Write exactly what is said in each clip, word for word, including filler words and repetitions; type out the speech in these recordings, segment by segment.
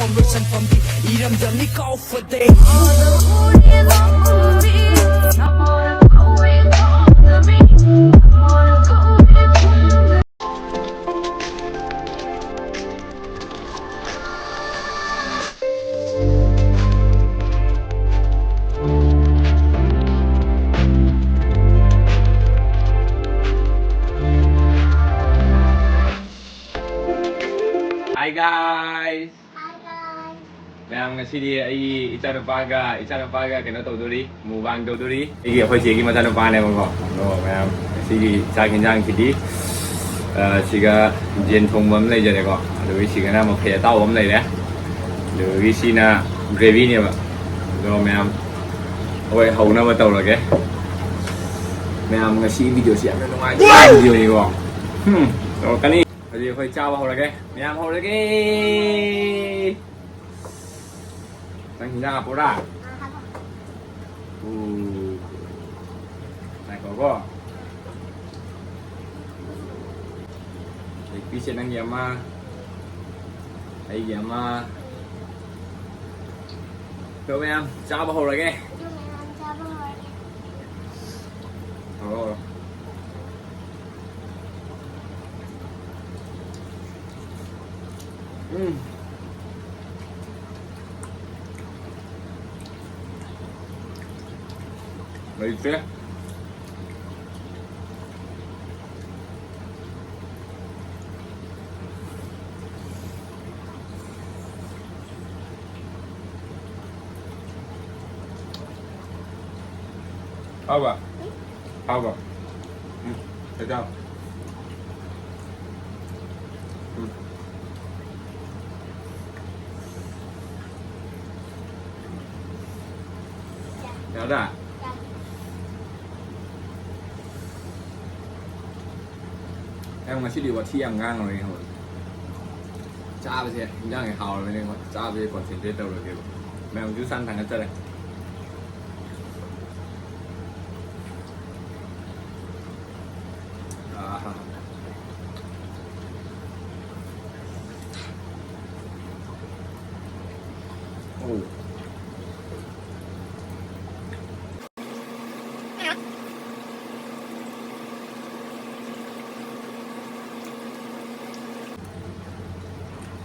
Conversion from the ꯏꯔꯝꯗꯝꯅꯤ ꯀꯥꯎ for day. Hi guys. Hi guys. ꯃꯌꯥꯝ, ꯉꯁꯤꯗꯤ ꯑꯩꯒꯤ ꯏꯆꯥꯅꯨꯄꯥꯒ ꯏꯆꯥꯅꯨꯄꯥꯒ ꯀꯩꯅꯣ ꯇꯧꯗꯣꯔꯤ, mukbang ꯇꯧꯗꯣꯔꯤ꯫ ꯑꯩꯒꯤ, ꯑꯩꯈꯣꯏ ꯆꯦꯒꯤ ꯃꯆꯥꯅꯨꯄꯥꯅꯦꯕꯀꯣ꯫ ꯑꯗꯣ ꯃꯌꯥꯝ, ꯉꯁꯤꯒꯤ ꯆꯥꯛ ꯌꯦꯟꯁꯥꯡꯁꯤꯗꯤ, ꯑ, ꯁꯤꯒ ꯌꯦꯟ ꯊꯣꯡꯕ ꯑꯃ ꯂꯩꯖꯔꯦꯀꯣ, ꯑꯗꯨꯒꯤ ꯁꯤꯒꯅ ꯃꯐꯩ ꯑꯇꯥꯎꯕ ꯑꯃ ꯂꯩꯔꯦ, ꯑꯗꯨꯒꯤ ꯁꯤꯅ gravyꯅꯦꯕ꯫ ꯑꯗꯣ ꯃꯌꯥꯝ, ꯑꯩꯈꯣꯏ ꯍꯧꯅꯕ ꯇꯧꯔꯒꯦ꯫ ꯃꯌꯥꯝ, ꯉꯁꯤ videoꯁꯤ ꯌꯥꯝꯅ ꯅꯨꯡꯉꯥꯏꯕ videoꯅꯤꯀꯣ꯫ ꯍꯝ, ꯇꯧꯔꯛꯀꯅꯤ꯫ ꯍꯧꯖꯤꯛ ꯑꯩꯈꯣꯏ ꯆꯥꯕ ꯍꯧꯔꯒꯦ꯫ ꯃꯌꯥꯝ ꯍꯧꯔꯒꯦ꯫ ꯅꯪ ꯍꯤꯟꯖꯥꯡ ꯍꯥꯞꯄꯣꯔꯥ? ꯎ꯫ ꯉꯥꯏꯈꯣꯀꯣ꯫ ꯂꯦꯛ ꯄꯤꯁꯁꯦ ꯅꯪꯒꯤ ꯑꯃ, ꯑꯩꯒꯤ ꯑꯃ꯫ ꯑꯗꯣ ꯃꯌꯥꯝ ꯆꯥꯕ ꯍꯧꯔꯒꯦ꯫ ꯍꯧꯔꯣ, ꯍꯧꯔꯣ꯫ ꯎꯝ꯫ ꯂꯩꯇ꯭ꯔꯦ꯫ ꯍꯥꯎꯕ? ꯍꯥꯎꯕ? ꯎꯝ, ꯆꯥꯎ꯫ ꯎꯝ꯫ ꯌꯥꯔꯗ꯭ꯔꯥ? ꯃꯌꯥꯝ, ꯉꯁꯤꯗꯤ ꯋꯥꯊꯤ ꯌꯥꯝ ꯉꯥꯡꯉꯔꯣꯏ, ꯈꯪꯉꯕ? ꯆꯥꯕꯁꯦ, ꯏꯟꯖꯥꯡꯁꯦ ꯍꯥꯎꯔꯕꯅꯤꯅ ꯆꯥꯕꯁꯦ concentrate ꯇꯧꯔꯒꯦꯕ꯫ ꯃꯌꯥꯝ, juice ꯍꯥꯟꯅ ꯊꯥꯡꯒꯠꯆꯔꯦ꯫ ꯑꯥ꯫ ꯎꯝ꯫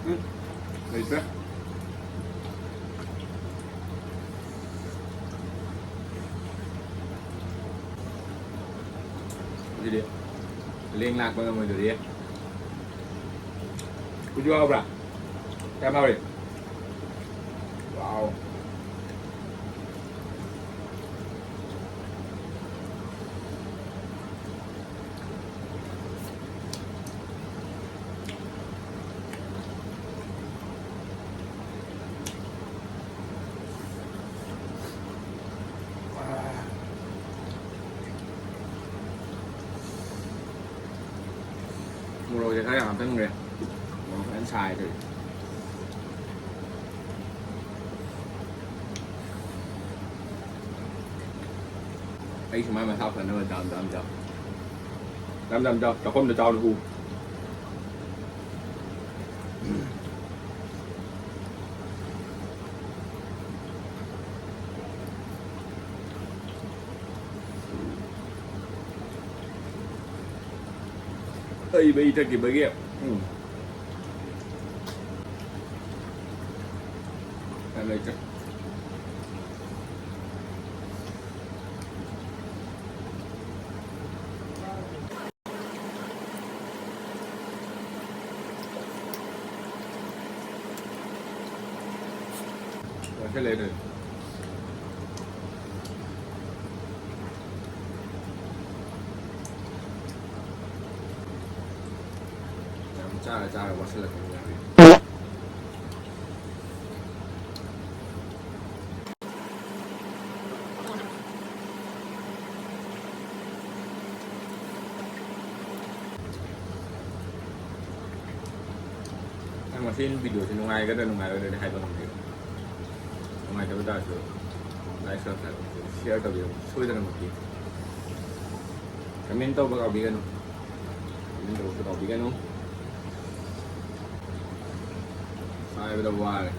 ꯎꯝ, ꯂꯩꯇ꯭ꯔꯦ꯫ ꯑꯗꯨꯗꯤ ꯂꯦꯡ ꯂꯥꯛꯄ ꯉꯝꯃꯣꯏꯗꯣꯔꯤ꯫ ꯎꯇꯤ ꯍꯥꯎꯕ꯭ꯔꯥ? ꯀꯌꯥꯝ ꯍꯥꯎꯔꯤ? ꯋꯥꯎ꯫ ꯃꯣꯔꯣꯛꯁꯦ ꯈꯔ ꯌꯥꯝ ꯍꯥꯞꯆꯤꯟꯈ꯭ꯔꯦ꯫ ꯃꯣꯔꯣꯛ ꯐꯖꯅ ꯁꯥꯏ ꯇꯧꯔꯤꯁꯦ꯫ ꯑꯩ ꯁꯨꯃꯥꯏꯅ ꯃꯁꯥ ꯐꯅꯕ ꯗꯥꯝ ꯗꯥꯝ ꯆꯥꯎ꯫ ꯗꯥꯝ ꯗꯥꯝ ꯆꯥꯎ꯫ ꯆꯥꯛꯈꯨꯝꯗ ꯆꯥꯎꯅ ꯍꯨ꯫ ꯑꯩ ꯃꯍꯤ ꯊꯛꯈꯤꯕꯒꯤ꯫ ꯎꯝ꯫ ꯌꯥꯝ ꯂꯩꯇ꯭ꯔꯦ꯫ ꯂꯣꯏꯁꯤꯜꯂꯛꯑꯦ ꯇꯧꯔꯤꯁꯦ꯫ ꯌꯥꯝ ꯆꯥꯔ ꯆꯥꯔ ꯋꯥꯁꯤꯜꯂꯛꯀꯅꯤ ꯌꯥꯔꯣꯏ꯫ ꯅꯪ ꯉꯁꯤ ꯚꯤꯗꯤꯑꯣꯁꯤ ꯅꯨꯡꯉꯥꯏꯒꯗ꯭ꯔꯥ ꯅꯨꯡꯉꯥꯏꯔꯣꯏꯗ꯭ꯔꯗꯤ ꯍꯥꯏꯕ ꯉꯝꯗꯦ꯫ ꯅꯨꯡꯉꯥꯏꯇꯕ ꯇꯥꯔꯁꯨ like, subscribe, share ꯇꯧꯕꯤꯌꯨ ꯁꯣꯏꯗꯅꯃꯛꯀꯤ꯫ Comment ꯇꯧꯕ ꯀꯥꯎꯕꯤꯒꯅꯨ꯫ Comment ꯇꯧꯕꯁꯨ ꯀꯥꯎꯕꯤꯒꯅꯨ꯫ ꯍꯥꯏꯕꯗ ꯋꯥꯔꯦ꯫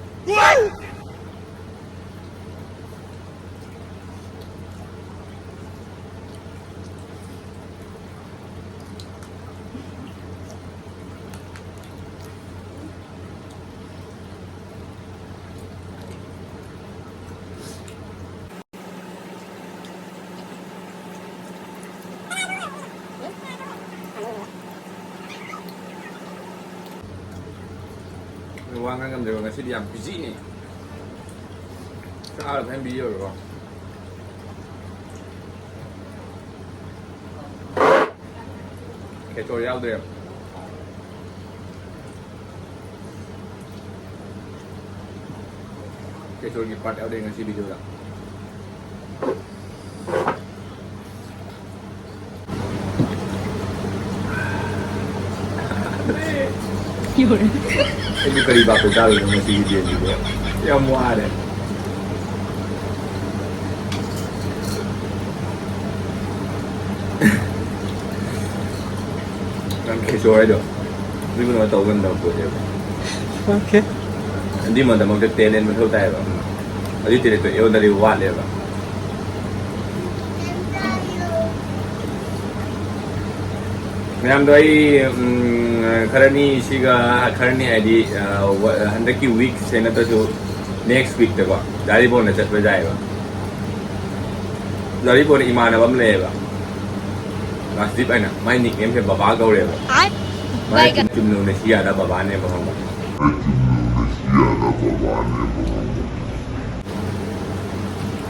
ꯉꯥꯡ ꯉꯝꯗ꯭ꯔꯦꯕ, ꯉꯁꯤꯗꯤ ꯌꯥꯝ ꯕꯤꯖꯤꯅꯦ꯫ ꯆꯥꯔ ꯐꯖꯅ ꯕꯤꯖꯤ ꯑꯣꯏꯕꯀꯣ꯫ ꯈꯦꯆꯣꯔ ꯌꯥꯎꯗ꯭ꯔꯦ꯫ ꯈꯦꯆꯣꯔꯒꯤ ꯄꯥꯔꯠ ꯌꯥꯎꯗꯦ ꯉꯁꯤ ꯚꯤꯗꯤꯑꯣꯗ꯫ ꯑꯩꯕꯨ ꯀꯔꯤ ꯕꯥꯞꯇ ꯆꯥꯔꯨꯏꯅꯣ ꯉꯁꯤꯒꯤ ꯗꯦꯠꯁꯤꯕꯨ? ꯌꯥꯝ ꯋꯥꯔꯦ꯫ ꯅꯪ ꯈꯦꯆꯣꯔ ꯍꯥꯏꯗꯣ ꯑꯗꯨꯒꯨꯝꯕ ꯇꯧꯕ ꯉꯝꯗꯕ ꯄꯣꯠꯅꯦꯕ꯫ ꯑꯣꯀꯦ꯫ ꯑꯗꯨꯏ ꯃꯇꯝꯗ ꯇꯦꯂꯦꯟ ꯃꯊꯧ ꯇꯥꯏꯌꯦꯕ꯫ ꯑꯗꯨꯏ ꯇꯦꯂꯦꯟꯇꯣ ꯑꯩꯉꯣꯟꯗꯗꯤ ꯋꯥꯠꯂꯦꯕ꯫ ꯃꯌꯥꯝꯗꯣ ꯑꯩ, ꯎꯝ, ꯈꯔꯅꯤ ꯁꯤꯒ, ꯈꯔꯅꯤ ꯍꯥꯏꯗꯤ, ꯑ, ꯋ-, ꯍꯟꯗꯛꯀꯤ ꯋꯤꯛꯁꯦ ꯅꯠꯇ꯭ꯔꯁꯨ next weekꯇꯀꯣ ꯗꯥ ꯔꯤꯕꯣꯟꯗ ꯆꯠꯄ ꯌꯥꯏꯌꯦꯕ꯫ ꯗꯥ ꯔꯤꯕꯣꯟꯗ ꯏꯃꯥꯟꯅꯕ ꯑꯃ ꯂꯩꯌꯦꯕ, ꯔꯥꯖꯗꯤꯞ ꯍꯥꯏꯅ, ꯃꯥꯏ ꯅꯤꯛꯅꯦꯝꯁꯦ ꯕꯕꯥ ꯀꯧꯔꯦꯕ꯫ ꯃꯥꯏ ꯆꯨꯝꯅ ꯅꯨꯡꯁꯤ ꯌꯥꯗ ꯕꯕꯥꯅꯦꯕ, ꯈꯪꯕ꯭ꯔꯥ?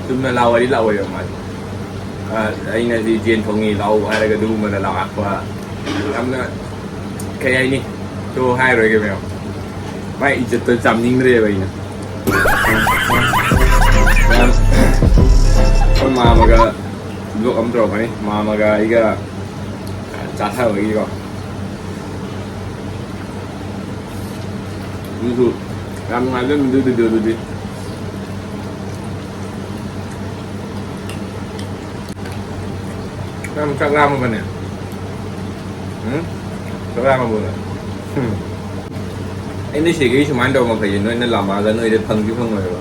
ꯆꯨꯝꯅ ꯂꯥꯛꯑꯣ ꯍꯥꯏꯗꯤ ꯂꯥꯛꯑꯣꯏꯕ ꯃꯥꯗꯤ꯫ ꯑ, ꯑꯩꯅ ꯁꯤ ꯖꯦꯟ ꯊꯣꯡꯉꯤ ꯂꯥꯛꯑꯣ ꯍꯥꯏꯔꯒ ꯑꯗꯨꯒꯨꯝꯕꯗ ꯂꯥꯛꯄ ꯌꯥꯝꯅ, ꯀꯩ ꯍꯥꯏꯅꯤ? ꯇꯣ ꯍꯥꯏꯔꯣꯏꯒꯦ ꯃꯌꯥꯝ꯫ ꯃꯥꯏ ꯏꯖꯠꯇꯣ ꯆꯥꯝꯅꯤꯡꯗ꯭ꯔꯦꯕ ꯑꯩꯅ꯫ ꯃꯌꯥꯝ, ꯑꯩꯈꯣꯏ ꯃꯥꯝꯃꯒ vlog ꯑꯃ ꯇꯧꯔꯛꯀꯅꯤ꯫ ꯃꯥꯝꯃꯒ ꯑꯩꯒ ꯆꯥꯊꯕꯒꯤꯀꯣ꯫ ꯑꯗꯨꯁꯨ ꯌꯥꯝ ꯅꯨꯡꯉꯥꯏꯕ ꯃꯤꯗꯨ ꯚꯤꯗꯤꯑꯣꯗꯨꯗꯤ꯫ ꯅꯪ ꯆꯥꯛ ꯂꯥꯝꯃꯕꯅꯦ? ꯎꯝ? ꯆꯥꯛ ꯂꯥꯝꯃꯕꯅꯦ? ꯎꯝ꯫ ꯑꯩ ꯅꯣꯏꯁꯤꯒꯤ ꯁꯨꯃꯥꯏꯅ ꯇꯧꯕ ꯃꯈꯩꯁꯦ ꯅꯣꯏꯅ ꯂꯥꯝꯃꯛꯑꯒ ꯅꯣꯏꯗ ꯐꯪꯗꯤ ꯐꯪꯉꯣꯏꯕ꯫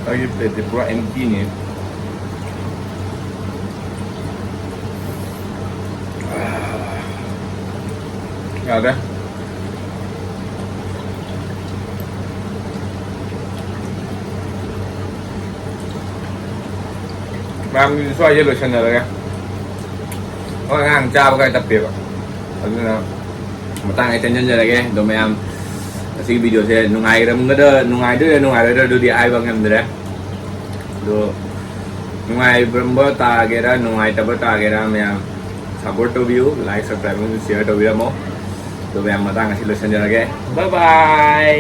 ꯑꯩꯒꯤ ꯄ꯭ꯂꯦꯠꯇꯤ ꯄꯨꯔꯥ ꯑꯦꯝꯇꯤꯅꯤ꯫ ꯌꯥꯗ꯭ꯔꯦ꯫ ꯃꯌꯥꯝꯒꯤ ꯁ꯭ꯋꯥꯏꯁꯦ ꯂꯣꯏꯁꯟꯅꯔꯒꯦ꯫ ꯍꯣꯏ, ꯑꯉꯥꯡ ꯆꯥꯕ ꯈꯔ ꯇꯞꯄꯦꯕ, ꯑꯗꯨꯅ ꯃꯇꯥꯡ ꯑꯩ ꯇꯦꯟꯁꯤꯟꯖꯔꯒꯦ꯫ ꯑꯗꯣ ꯃꯌꯥꯝ, ꯉꯁꯤꯒꯤ ꯚꯤꯗꯤꯑꯣꯁꯦ ꯅꯨꯡꯉꯥꯏꯔꯝꯒꯗ-, ꯅꯨꯡꯉꯥꯏꯗꯣꯏꯔꯥ ꯅꯨꯡꯉꯥꯏꯔꯣꯏꯗ꯭ꯔꯥ ꯑꯗꯨꯗꯤ ꯍꯥꯏꯕ ꯉꯝꯗ꯭ꯔꯦ꯫ ꯑꯗꯣ ꯅꯨꯡꯉꯥꯏꯔꯝꯕ ꯇꯥꯒꯦꯔꯥ ꯅꯨꯡꯉꯥꯏꯇꯕ ꯇꯥꯒꯦꯔꯥ, ꯃꯌꯥꯝ ꯁꯞꯄꯣꯔꯠ ꯇꯧꯕꯤꯌꯨ, ꯂꯥꯏꯛ, ꯁꯕꯁꯀ꯭ꯔꯥꯏꯕ ꯑꯃꯁꯨꯡ ꯁꯤꯌꯔ ꯇꯧꯕꯤꯔꯝꯃꯣ꯫ ꯑꯗꯣ ꯃꯌꯥꯝ, ꯃꯇꯥꯡ ꯑꯁꯤ ꯂꯣꯏꯁꯤꯟꯖꯔꯒꯦ꯫ ꯕꯥꯏ ꯕꯥꯏ꯫